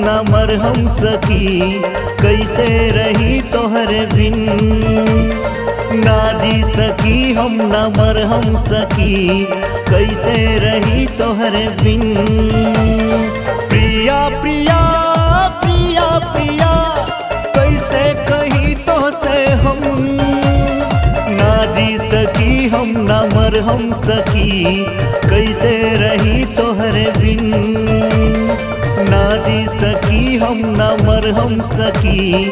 ना मर हम सकी, कैसे रही तोहरे बिन। ना जी सकी हम ना मर हम सकी, कैसे रही तोहरे बिन। प्रिया प्रिया प्रिया प्रिया कैसे कही तो से हम, ना जी सकी हम ना मर हम सकी, कैसे रही तोहरे बिन। ना जी सकी हम ना मर हम सकी,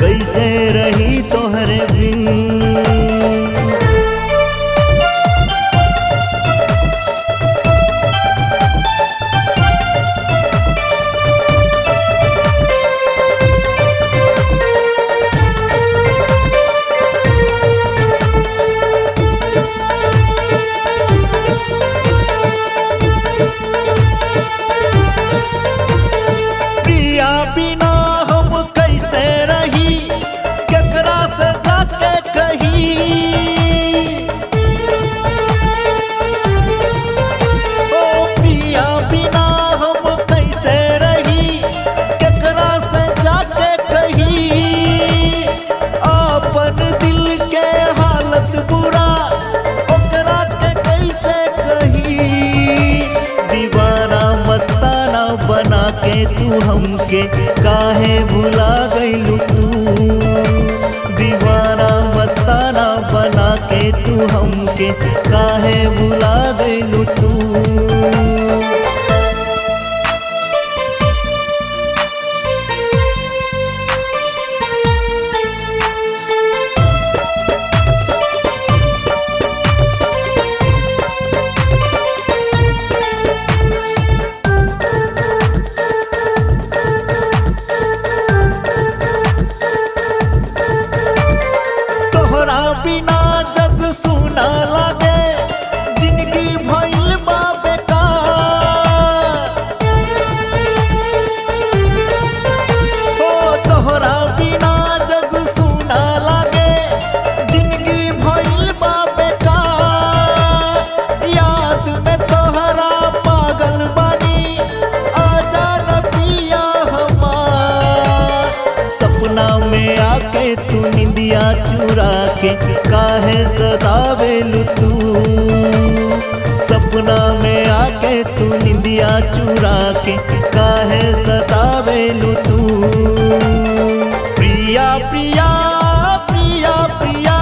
कैसे रही तोहरे बिन। प्रिया बिना हम कैसे रही, केकरा से जाके कही। ओ प्रिया बिना हम कैसे रही, केकरा से जाके कही। अपन दिल के हालत बुरा ओकरा के कैसे कही। दीवाना मस्ताना बना के तू हमके काहे भुला गइलू तू। दीवाना मस्ताना बना के तू हमके काहे भुला गइलू तू। तोहरा बिना जग सुना लागे, जिंदगी भइल बा बेकार। हो तोहरा बिना जग सुना लागे, जिंदगी भइल बा बेकार। याद में तोहरा पागल बानी, आजा न पिया हमार। सपना में आके तू निंदिया चुरा के काहे सतावेलू तू। सपना में आके तू निंदिया चुरा के काहे सतावेलू तू। प्रिया प्रिया प्रिया प्रिया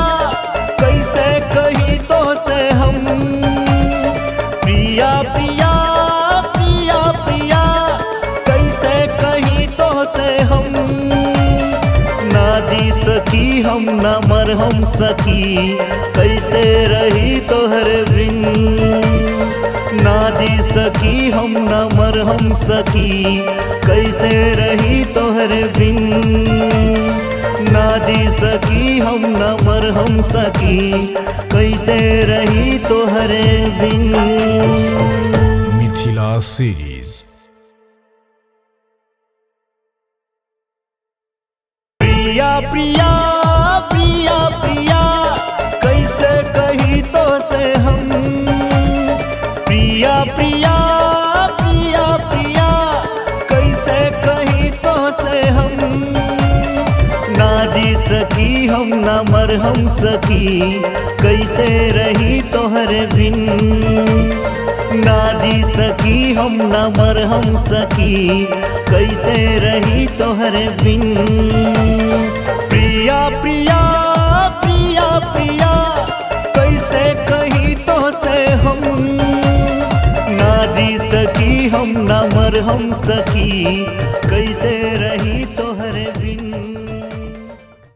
कैसे कही तो से हम। प्रिया प्रिया प्रिया प्रिया कैसे कही तो से हम। ना जी सकी हम ना मर हम सकी, कैसे रही तोहरे बिन। ना जी सकी हम ना मर हम सकी, कैसे रही तोहरे बिन। ना जी सकी हम ना मर हम सकी, कैसे रही तोहरे बिन। मिथिला सीरीज। प्रिया प्रिया प्रिया प्रिया कैसे कही तो से हम। प्रिया प्रिया प्रिया प्रिया कैसे कही तो से हम। ना जी सकी हम ना मर हम सकी, कैसे रही तोहरे बिन। ना जी सकी हम ना मर हम सकी, कैसे रही तोहरे बिन। प्रिया प्रिया प्रिया प्रिया कैसे कही तो से हम। ना जी सकी हम ना मर हम सकी, कैसे रही तो